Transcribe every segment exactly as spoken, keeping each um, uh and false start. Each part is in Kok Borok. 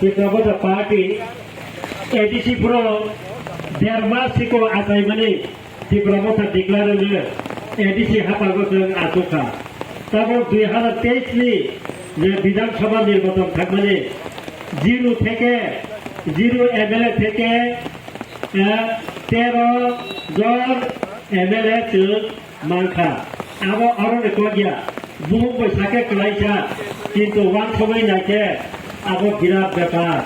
Tipra Motha Party A D C pro derma siko achaimani Tipra Motha declare wngwi A D C hapango chwng achukha. Tabuk dui hazar teis ni je Bidhan Sabha nirbachon thangmani zero theke, zero M L A theke, eh, tero jon M L A chwng mankha. Abo aroni kokya. Buhuk bai sakhe kwlaisa, kintu wansugwi naikhe abo birat bepar.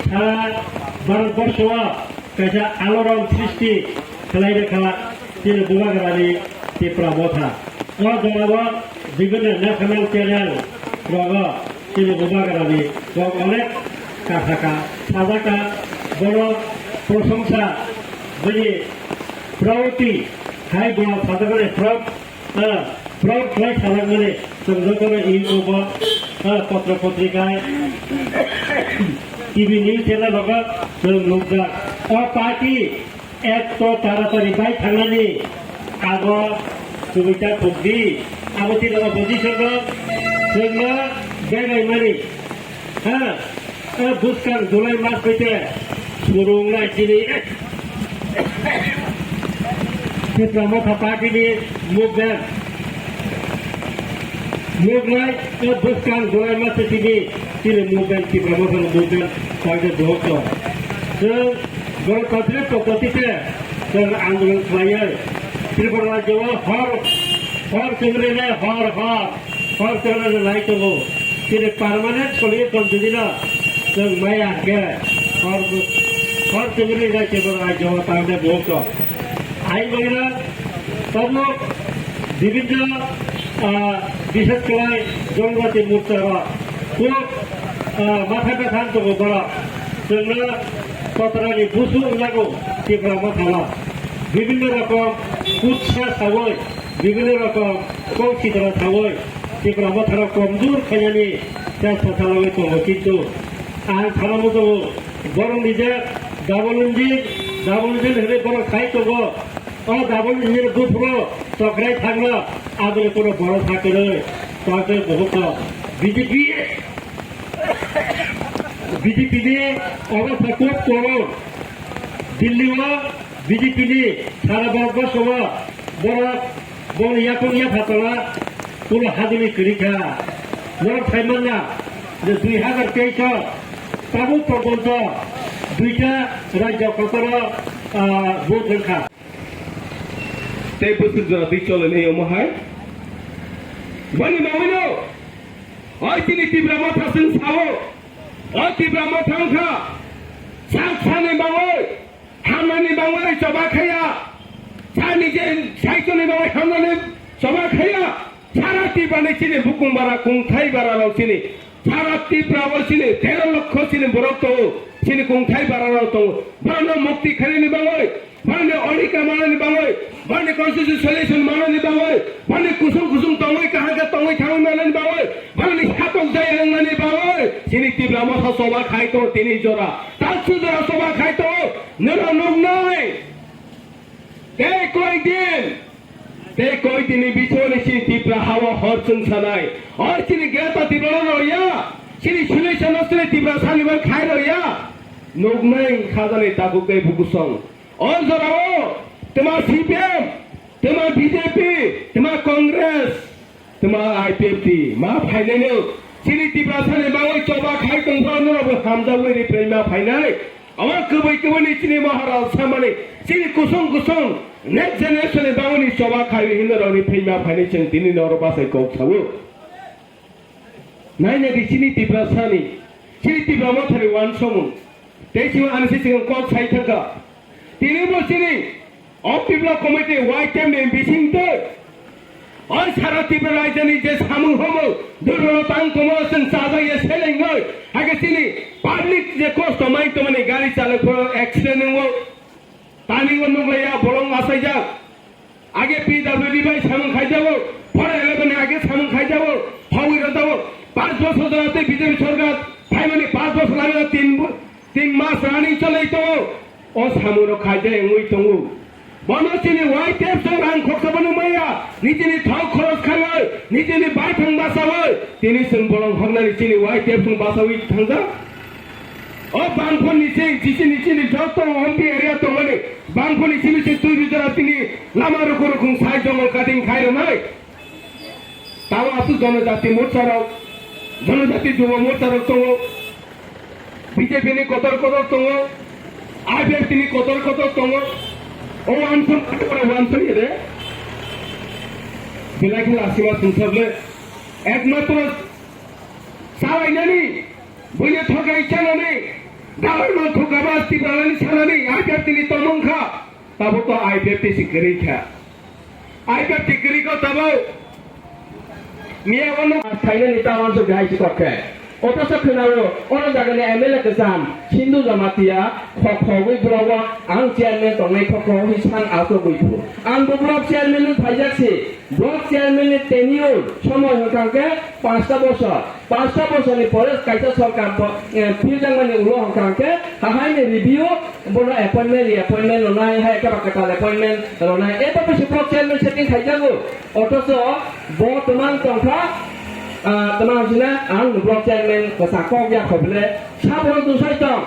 Sara Bharatborsho o kaisa alorom srishti khlai rwkha chini Bubagrani Tipra Motha. O jorao bibhinno national channel rogo chini Bubagrani kok onek kasaka, sajaka, bono prosongsa, bini proud hai bo sajakmani proud, ah, proud khlai sajakmani chwng jotono YouTube o, ah, potro potrika, T V news channel rogo chwng nukjak. O party Ekto taratari bai thangnani abo chubui ta thokdi, abo chini opposition rok chwngno begaimani, ha, o bwskang July mas paite surungnai chini Tipra Motha Party ni movement. Nuknai, o bwskang July mas chini, chini movement, Tipra Motha ni movement, target dohokto. Chwng Ganatantrik poddotite chwng andolon khlaiwi Tripura rajyo o hor, hor chwngrinai hor, hor, hor chwngrinai lai tongo. Chini permanent solution jodi no chwng maya hwnkhe hor, hor chwngrinai Tripura rajyo o target dohokto. Ai bagwino tabuk bibhinno, ah, bishes khlai Jonojati Morcha rok khub, ah, matha bethan tongo borok. Chwngno kotorani busu wngjago Tipra Motha no. Bibhinno rokom kutsa sawi, bibhinno rokom kok sitra sawi Tipra Motha no komjor khainani chesta chalogwi tongo, kintu ang sana muchungo borokni je double engine, double engine hwnwi borok sai tongo. O double engine buphuru chokrai thangno aboni kono borosa kwrwi. Tei buhukno B J P, B J P ni obostha khub korok. Delhi o B J P ni sara Bharatborsho o borok boni yakung yapha tola kulo hajoli kwrwi kha. Norok sai manna je dui hazar teis o tabuk porjonto duita rajyo kotoro, ah, vote wngkha. Tei bwswk jora twi cholonwi omo hai. Boni bagwino oi chini Tipra Motha chwng sao, o Tipra Motha wngkha sak sani bagwi, hamnani bagwi choba khaya, sani je saichoni bagwi hamnani choba khaya. Sara Tipra ni chini bukung bara, kungthai bara rok chini. Sara Tipra o chini tero lokho chini borok tongo. Chini kungthai bara rok tongo. Borokno mukti khainani bagwi, borokni odhikar manani bagwi, borokni constitution solution manani bagwi, borokni kusung kusung tongwi kaham khe tongwi thangwi manani bagwi, borokni satok jaya wngnani bagwi chini Tipra Motha choba khai tongo tini jora. Talsu jora choba khai tongo. Nino nuknai. Tei koi din, tei koi din ni bisingo ni chini Tipra ha o hor chwng sanai. O chini Greater Tripura no rw ya, chini solution no chini Tiprasa ni bai khai rw ya. Nuknai khajani tabuk tei bukusong. O jora o twma C P M, twma B J P, twma Congress, twma I P F T ma phainai no. Chini Tiprasa ni bagwi choba khai tongphano norok bo hamjagwi riphaima phainai. Omo kwbwi kwbwi ni chini Maharaj samani, chini kusung kusung next generation ni bagwi ni choba khai hinwi rok riphaima phainai chwng tini norok bachai kok sao. Naina di chini Tiprasa ni, chini Tipra Motha ni uansukmung. Tei chini ani si chwng kok sai thangkha. Tini bo chini O Tipra Committee Y T F ni bising twi, o sara Tipra raijani je samung homo, durbono tang tomo chwng chajak ya seleng noi, hakhe chini public je kosto mai tomani gari chalai phoro accident wngo, tani o nuklaiya bolong achaijak, age P W D bai samung khaijago, four eleven ni age samung khaijago, hogwi rwjago, panch bosor jora tei B J P sorkar phaimani panch bosor lagio tin bo-, tin mas running cholai tongo, o samung rok khaijak wngwi tongo. Bono chini Y T F chwng rang khoksa bono maya, nijini thok khoros kharwi, nijini baithang bachawi, tini chwng bolong hoknani chini Y T F chwng bachawi thangjak. O bangphoni se chini chini joto ompi area tongmani bangphoni simi se twi bijara tini lama rukhu rukhung sai jongol cutting khai rwnai. Tamo aswk jonojati morcha rok, jonojati jubo morcha rok tongo. B J P ni kotor kotor tongo, I P F T ni kotor kotor tongo. O uansuk, uansuk ede. Belai khe lasima sumsokle. Ekmatro salainani, buini thokai chanani, dalai no thokaba Tipralani sanani, I P F T ni tongmung kha. Tabo to I P F T si kwrwi kha. I P F T kwrwi kha tabo. Miya wano. Phainani ta uansuk hai si kok khe. Otoso khwnao, oro jagani M L A kwcham, Sindhu Jamatia, khok khogwi borok o ang chairman tongnai khok khogwi sang aswk buiphu. Ang bo block chairman wng phaijak si, block chairman ni tenure somoi hwnkha khe panchta bosor. Panchta bosorni pore kaisa sorkar bo, eh, philjakmani ulo hwnkha khe, hahaini review, bono appointment, reappointment rwnai, hai khe ba kwtal appointment rwnai. Ebo bisi block chairman setting khaijago. Otoso bo twmang tongkha, ah, twmang hwnchina ang block chairman kwsa kok ya kho bwle. Sabono tungsai tong.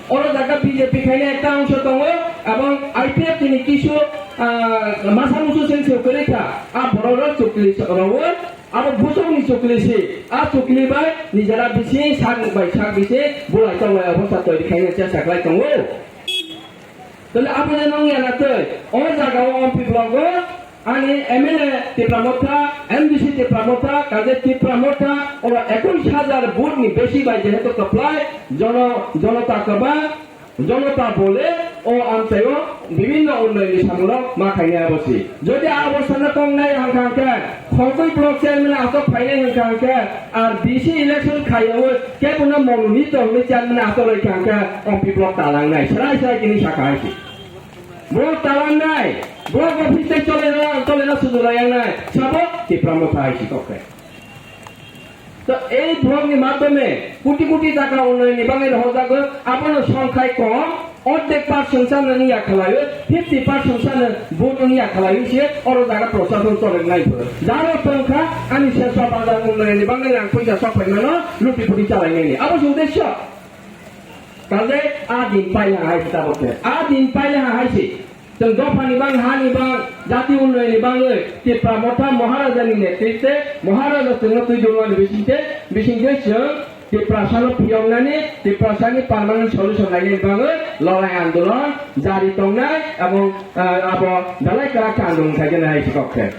Oro jaga B J P khaina ekta ongso tongo, abong I P F T ni kisu, ah, masa musu seng se kwrwi kha. A borok rok chukli rowi, abo busuk ni chukli si. A chukli bai nijera bisi sak bai sak bisi bulai tonglai, obo sa toiri khaina chesta khlai tongo. Tole abo je nong ya na tei, o jaga o M P block o ani M L A Tipra Motha, M D C Tipra Motha, kaje Tipra Motha, oro ekwis hajar vote ni besi bai jehetu kwplai, jono, jonota kwbang, jonota bole o amchaio bibinno unnoyonni samung rok ma khainai abo si. Jodi a obostha no kok nai hwnkha hwnkhe, Khorkui block chairman aswk phainai hwnkha hwnkhe, ar D C election khaiyaui kebono mononito hwnwi chairman aswk rwkha hwnkhe, M P block talangnai, srai srai tini sakha hai si. Block talangnai, block office tei chole na, chole na sudu rayang nai, sabo Tipra Motha hai si kok khe. To ei block ni madhyome koti koti taka unnoyonni bagwi rohorjago, abono songkhai kom, ordek percent sano wngya khlaiwi, fifty percent sano vote wngya khlaiwi se oro jaga prochason chole nai bo. Jaro tongkha ani seswa bazar unnoyonni bagwi rang puisa sok phaimano luti puti chalainani. Abo se uddesyo. Kaje a din paila hai se tabok khe. A din paila hai se. Chwng dophani bang, hani bang, jati unnoyonni bagwi Tipra Motha Maharaja ni netritwe, Maharaja chwngno twi dulmani bisingtwi, bisingtwi chwng Tiprasano phiyoknani, Tiprasani permanent solution nainani bagwi lorai andolon jari tongnai, abong, ah, abo belai kwrak khe andolon khaikhe nai hai se kok khe.